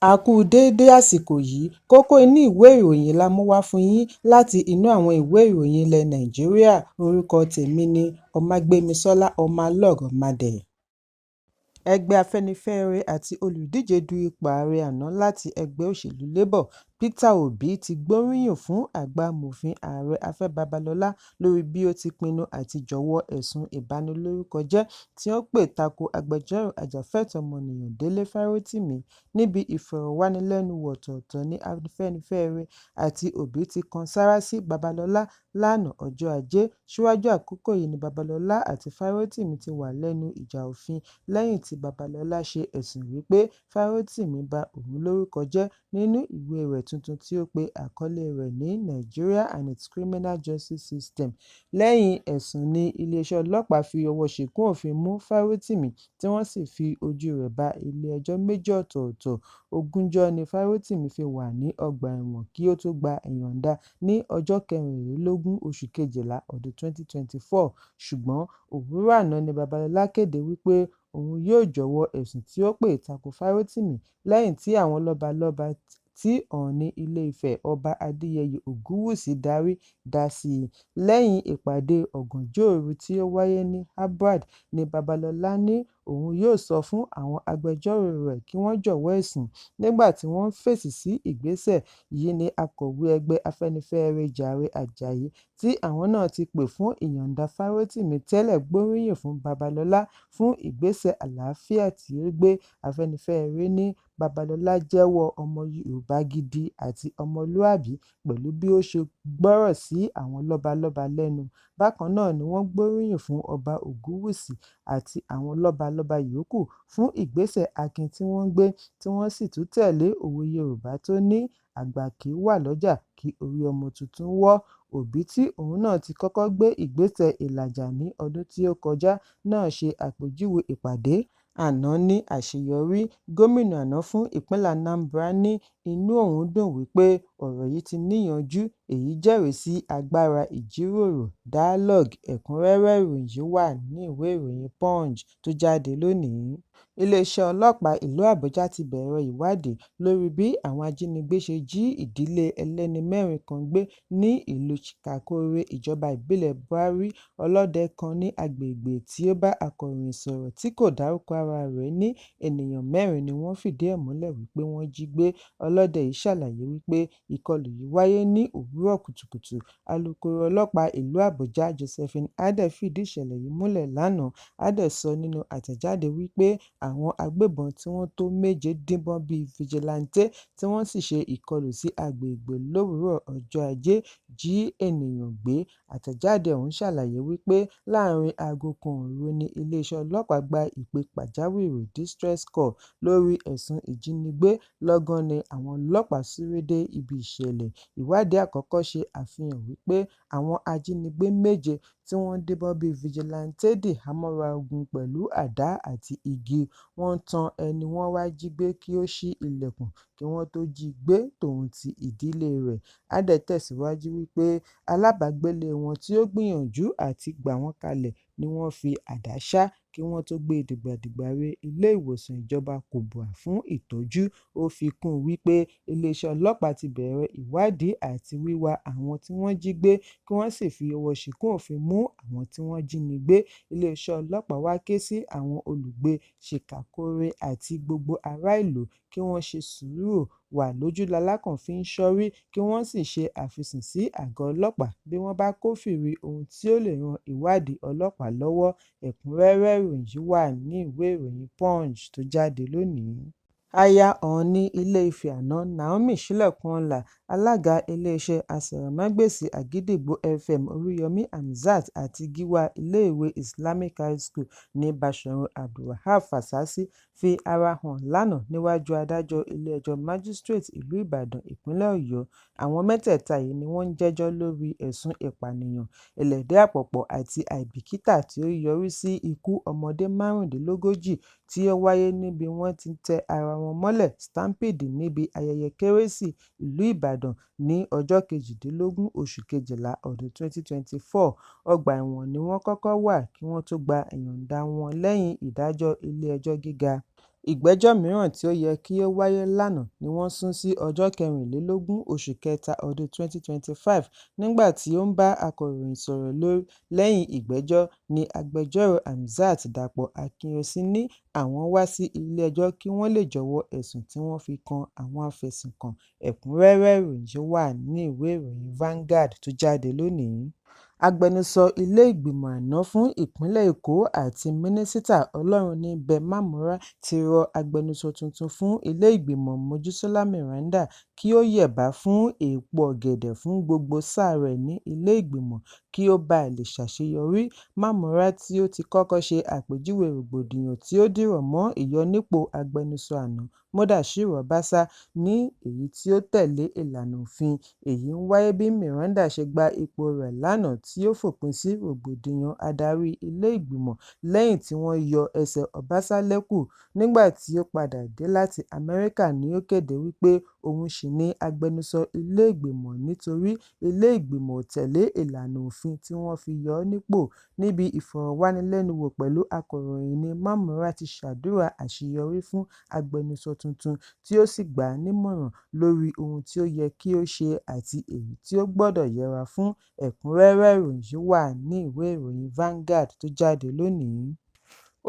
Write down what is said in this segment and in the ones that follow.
A kú déédé àsìkò yìí. Kókó inú ìwé ìròyìn la mú wá fún yín láti inú àwọn ìwé ìròyìn ilẹ̀ Nàìjíríà. Orúkọ tèmi ni Ọmágbémisọ́lá Ọmọlọ́rọ̀mádé. Ẹgbẹ́ Afẹ́nifẹ́re àti olùdíje du ipò ààrẹ àná láti ẹgbẹ́ òṣèlú Labour, Peter Obi ti gbóríyìn fún àgbà amòfin Ààrẹ Afẹ́ Babalọ́lá lórí bí ó ti pinnu àti jọ̀wọ́ ẹ̀sùn ìbanilórúkọjẹ́ tí ó pè tako agbẹjọ́rò ajàfẹ́tọ̀ọ́ ọmọnìyàn Délé Fárótìmí. Níbi ìfọ̀rọ̀wánilẹ́nuwò ọ̀tọ̀ọ̀tọ̀ ní Afẹ́nifẹ́re àti Obi ti kan sárá sí Babalọ́lá lánàá ọjọ́ Ajé. Síwájú àkókò yìí ni Babalọ́lá àti Fárótìmí ti wà lẹ́nu ìjà òfin lẹ́yìn tí Babalọ́lá ṣe ẹ̀sùn wípé Fárótìmí ba òun lórúkọ jẹ́ nínú ìwé rẹ̀ tuntun tí ó pe àkọlé rẹ̀ ní Nigeria and its Criminal Justice System. Lẹ́yìn ẹ̀sùn ní iléeṣẹ́ ọlọ́pàá fi ọwọ́ ṣìkún òfin mú Fárótìmí tí wọ́n sì fi ojú rẹ̀ ba ilé-ẹjọ́ méjì ọ̀tọ̀ọ̀tọ̀. Ogúnjọ́ ni Fárótìmí fi wà ní ọgbà ẹ̀wọ̀n kí ó tó gba ìyọ̀ǹda ní ọjọ́ 24 oṣù kejìlá ọdún 2024. Ṣùgbọ́n òwúrọ̀ àná ni Babalọ́lá kéde wípé òun yóò jọ̀wọ́ ẹ̀sùn tí ó pè tako Fárótìmí lẹ́yìn tí àwọn lọ́balọ́ba tí Ọọ̀ni Ilé-Ifẹ̀ Ọba Adéyẹyè Ògúnwùsì darí dá sí i. Lẹ́yìn ìpàdé ọ̀gànjọ́ òru tí ó wáyé ní Harvard ní Babalọ́lá ní òun yóò sọ fún àwọn agbẹjọ́rò rẹ̀ kí wọ́n jọ̀wọ́ ẹ̀sùn. Nígbà tí wọ́n ń fèsì sí ìgbésẹ̀ yìí ní akọ̀wé ẹgbẹ́ Afẹ́nifẹ́re Jàre Àjàyí tí àwọn náà ti pè fún ìyọ̀ǹda Fárótìmí tẹ́lẹ̀ gbóríyìn fún Babalọ́lá fún ìgbésẹ̀ àlàáfíà tí ó gbé. Afẹ́nifẹ́re ní Babalọ́lá jẹ́wọ́ ọmọ Yorùbá gidi àti ọmọlúàbí pẹ̀lú bí ó ṣe gbọ́rọ̀ sí àwọn lọ́balọ́ba lẹ́nu. Bákan náà ni wọ́n gbóríyìn fún Ọba Ògúnwùsì àti àwọn lọ́balọ́ba yòókù fún ìgbésẹ̀ akin tí wọ́n gbé tí wọ́n sì tún tẹ̀lé òwe Yorùbá tó ní àgbà kì í wà lọ́jà kí orí ọmọ tuntun wọ́. Òbí tí òun náà ti kọ́kọ́ gbé ìgbésẹ̀ ìlàjà ní ọdún tí ó kọjá náà ṣe àpèjúwe ìpàdé àná ní àṣeyọrí. Gómìnà àná fún ìpínlẹ̀ Anambra ní inú òun dùn wípé ọ̀rọ̀ yìí ti níyanjú, èyí jẹ́rìí sí agbára ìjíròrò (dialogue). Ẹ̀kúnrẹ́rẹ́ ìròyìn yìí wà ní ìwé ìròyìn Punch tó jáde lónìí. Iléeṣẹ́ ọlọ́pàá ìlú Àbújá ti bẹ̀rẹ̀ ìwádìí lórí bí àwọn ajínigbé ṣe jí ìdílé ẹlẹ́ni mẹ́rin kan gbé ní ìlú Chikakore, ìjọba ìbílẹ̀ Bwari. Ọlọ́dẹ kan ní agbègbè tí ó bá akọ̀ròyìn sọ̀rọ̀ tí kò dárúkọ ara rẹ̀ ní ènìyàn mẹ́rin ni wọ́n fìdí ẹ̀ múlẹ̀ wípé wọ́n jí gbé. Ọlọ́dẹ yìí ṣàlàyé wípé ìkọlù yìí wáyé ní òwúrọ̀ kùtùkùtù. Alūkkóró ọlọ́pàá ìlú Àbújá Josephine Adeh fìdí ìṣẹ̀lẹ̀ yìí múlẹ̀ lánàá. Adeh sọ nínú àtẹ̀jáde wípé àwọn agbébọn tí wọ́n tó méje díbọ́n bíi fìjìláńtẹ́ tí wọ́n sì ṣe ìkọlù sí agbègbè lówùúrọ̀ ọjọ́ Ajé jí ènìyàn gbé. Àtẹ̀jáde ọ̀hún ṣàlàyé wípé láàárín aago kan òru ní iléeṣẹ́ ọlọ́pàá gba ìpè pàjáwìrì (distress call) lórí ẹ̀sùn ìjínigbé. Lọ́gán ni àwọn ọlọ́pàá sáré dé ibi ìṣẹ̀lẹ̀. Ìwádìí àkọ́kọ́ ṣe àfihàn wípé àwọn ajínigbé méje tí wọ́n díbọ́n bíi fìjìláńtẹ́ dìhámọ́ra ogun pẹ̀lú àdá àti igi. Wọ́n tan ẹni wọ́n wá jí gbé kí ó ṣí ilẹ̀kùn kí wọ́n tó jí i gbé tòun ti ìdílé rẹ̀. Adeh tẹ̀síwájú wípé alábàágbélé wọn tí ó gbìyànjú àti gbà wọ́n kalẹ̀ ni wọ́n fi àdá ṣá kí wọ́n tó gbé e dìgbàdìgbà re ilé-ìwòsàn ìjọba Kubwa fún ìtọ́jú. Ó fi kún un wípé iléeṣẹ́ ọlọ́pàá ti bẹ̀rẹ̀ ìwádìí àti wíwá àwọn tí wọ́n jí gbé kí wọ́n sì fi ọwọ́ ṣìkún òfin mú àwọn tí wọ́n jínigbé. Iléeṣẹ́ ọlọ́pàá wá ké sí àwọn olùgbé Chikakore àti gbogbo ará ìlú kí wọ́n ṣe sùúrù, wà lójú lalákàn fi ń ṣọ́rí kí wọ́n sì ṣe àfisùn sí àgọ́ ọlọ́pàá bí wọ́n bá kófìrí ohun tí ó lè ran ìwádìí ọlọ́pàá lọ́wọ́. Ẹ̀kúnrẹ́rẹ́ ìròyìn yìí wà ní ìwé ìròyìn Punch tó jáde lónìí. Aya Ọọ̀ni Ilé-Ifẹ̀ àná Naomi Ṣílẹ̀kùnọlá, alága iléeṣẹ́ aṣọ̀rọ̀mágbèsì Àgídìgbo FM Oríyọmí Hamzat àti gíwá iléèwé Islamic High School ní Báṣọ̀run Abdulwaab Fásisì fi ara hàn lánàá níwájú adájọ́ ilé-ẹjọ́ májísíréètì ìlú Ìbàdàn, ìpínlẹ̀ Ọ̀yọ́. Àwọn mẹ́tẹ̀ẹ̀ta yìí ni wọ́n ń jẹ́jọ́ lórí ẹ̀sùn ìpànìyàn, ìlẹ̀dí-àpòpọ̀ àti àìbìkítà tí ó yọrí sí ikú ọmọdé 35 tí ó wáyé níbi wọ́n ti tẹ ara wọn mọ́lẹ̀ stampede níbi ayẹyẹ Kérésì ìlú Ìbàdàn ní ọjọ́ 18 oṣù kejìlá ọdún 2024. Ọgbà ẹ̀wọ̀n ni wọ́n kọ́kọ́ wà kí wọ́n tó gba ìyọ̀ǹda wọn lẹ́yìn ìdájọ́ ilé-ẹjọ́ gíga. Ìgbẹ́jọ́ mìíràn tí ó yẹ kí ó wáyé lánàá ni wọ́n sún sí ọjọ́ 24 oṣù kẹta ọdún 2025. Nígbà tí ó ń bá akọ̀ròyìn sọ̀rọ̀ lẹ́yìn ìgbẹ́jọ́ ní agbẹjọ́rò Amzat Dàpọ̀ Akínọsí ní àwọn wá sí ilé-ẹjọ́ kí wọ́n lè jọ̀wọ́ ẹ̀sùn tí wọ́n fi kan àwọn afẹ̀sùnkàn. Ẹ̀kúnrẹ́rẹ́ ìròyìn yìí wà nínú ìwé ìròyìn Vanguard tó jáde lónìí. Agbẹnusọ ilé ìgbìmọ̀ àná fún ìpínlẹ̀ Èkó àti Mínísítà Ọlọ́runníḿbẹ̀ Mamora ti rọ agbẹnusọ tuntun fún ilé ìgbìmọ̀ Mojísọ́lá Meranda kí ó yẹ̀bá fún èèpo ọ̀gẹ̀dẹ̀ fún gbogbo sáà rẹ̀ ní ilé ìgbìmọ̀ kí ó ba lè ṣàṣeyọrí. Mamora tí ó ti kọ́kọ́ ṣe àpèjúwe rògbòdìyàn tí ó dìrọ̀ mọ́ ìyọnípò agbẹnusọ àná Mudashiru Obasa ní èyí tí ó tẹ̀lé ìlànà òfin. Èyí ń wáyé bí Meranda ṣe gba ipò rẹ̀ lánàá tí ó fòpin sí rògbòdìyàn adarí ilé ìgbìmọ̀ lẹ́yìn tí wọ́n yọ ẹsẹ̀ Obasa lẹ́kù. Nígbà tí ó padà dé láti Amẹ́ríkà ni ó kéde wípé òun ṣì ni agbẹnusọ ilé ìgbìmọ̀ nítorí ilé ìgbìmọ̀ ò tẹ̀lé ìlànà òfin tí wọ́n fi yọ ọ́ nípò. Níbi ìfọ̀rọ̀wánilẹ́nuwò pẹ̀lú akọ̀ròyìn ní Mamora ti ṣàdúrà àṣeyọrí fún agbẹnusọ tuntun tí ó sì gbà á nímọ̀ràn lórí ohun tí ó yẹ kí ó ṣe àti èyí tí ó gbọdọ̀ yẹra fún. Ẹ̀kúnrẹ́rẹ́ ìròyìn yìí wà nínú ìwé ìròyìn Vanguard tó jáde lónìí.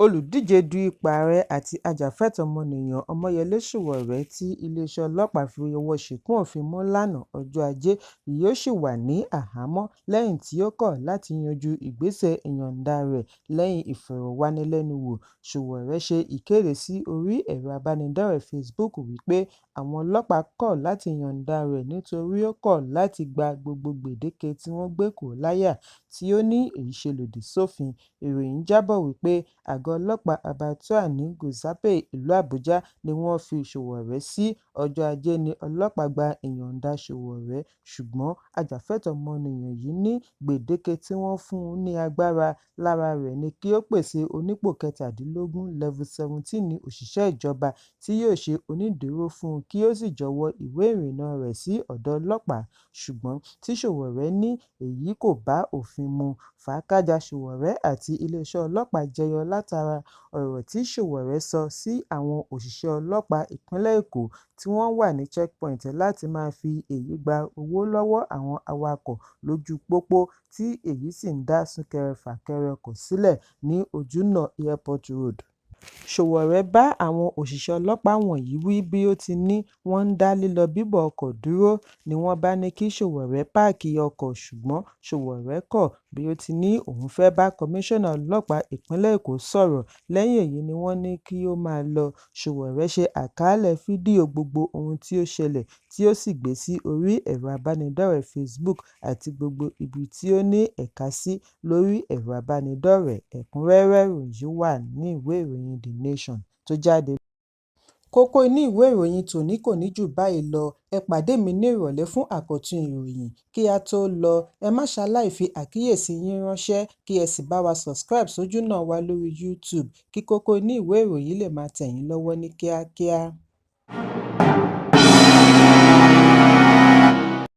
Olùdíje du ipò ààrẹ àti ajàfẹ́tọ̀ọ́ ọmọnìyàn Ọmọyẹlé Sowore tí iléeṣẹ́ ọlọ́pàá fi ọwọ́ ṣìnkún òfin mú lánàá ọjọ́ Ajé yóò ṣì wà ní àhámọ́ lẹ́yìn tí ó kọ̀ láti yanjú ìgbésẹ̀ ìyọ̀ǹda rẹ̀ lẹ́yìn ìfọ̀rọ̀wánilẹ́nuwò. Sowore ṣe ìkéde sí orí ẹ̀rọ ìbánidọ́rẹ̀ẹ́ Facebook wípé àwọn ọlọ́pàá kọ̀ láti yọ̀ǹda rẹ̀ nítorí ó kọ̀ láti gba gbogbo gbèdéke tí wọ́n gbé kò ó láyà, tí ó ní èyí ṣe lòdì sófin. Ìròyìn jábọ̀ wípé àgọ́ ọlọ́pàá Abattoir ní Guzape, ìlú Àbújá ni wọ́n fi Sowore sí. Ọjọ́ Ajé ní ọlọ́pàá gba ìyọ̀ǹda Sowore ṣùgbọ́n ajàfẹ́tọ̀ọ́ ọmọnìyàn yìí ní gbèdéke tí wọ́n fún un ní agbára lára rẹ̀ ni kí ó pèsè onípò 17 (level 17) òṣìṣẹ́ ìjọba tí yóò ṣe onídùúró fún un kí ó sì jọ̀wọ́ ìwé ìrìnnà rẹ̀ sí ọ̀dọ̀ ọlọ́pàá, ṣùgbọ́n tí Sowore ní èyí kò bá òfin mu. Fàákàjàá Sowore àti iléeṣẹ́ ọlọ́pàá jẹyọ látara ọ̀rọ̀ tí Sowore sọ sí àwọn òṣìṣẹ́ ọlọ́pàá ìpínlẹ̀ Èkó tí wọ́n wà ní checkpoint láti máa fi èyí gba owó lọ́wọ́ àwọn awakọ̀ lójú pópó, tí èyí sì ń dá súnkẹrẹ-fàkẹrẹ ọkọ̀ sílẹ̀ ní ojúnà Airport Road. Sowore bá àwọn òṣìṣẹ́ ọlọ́pàá wọ̀nyí wí bí ó ti ní wọ́n ń dá lílọ-bíbọ̀ ọkọ̀ dúró ni wọ́n bá ní kí Sowore páàkì ọkọ̀ ṣùgbọ́n Sowore kọ̀ bí ó ti ní òun fẹ́ bá Kọmíṣánná Ọlọ́pàá ìpínlẹ̀ Èkó sọ̀rọ̀. Lẹ́yìn èyí ni wọ́n ní kí ó máa lọ. Sowore ṣe àkàálẹ̀ fídíò gbogbo ohun tí ó ṣẹlẹ̀ tí ó sì gbé e sí orí ẹ̀rọ ìbánidọ́rẹ̀ẹ́ Facebook àti gbogbo ibi tí ó ní ẹ̀ka sí lórí ẹ̀rọ ìbánidọ́rẹ̀ẹ́. Ẹ̀kúnrẹ́rẹ́ ìròyìn yìí wà nínú ìwé ìròyìn The Nation tó jáde. Kókó inú ìwé ìròyìn tòní kò ní jù báyìí lọ. Ẹ pàdé mi ní ìrọ̀lẹ́ fún àkọ́tún ìròyìn. Kí á tó lọ, ẹ má ṣaláì fi àkíyèsí yín ránṣẹ́ kí ẹ sì bá wa subscribe sójúnà wa lórí YouTube kí kókó inú ìwé ìròyìn lè máa tẹ̀ yín lọ́wọ́ ní kíákíá.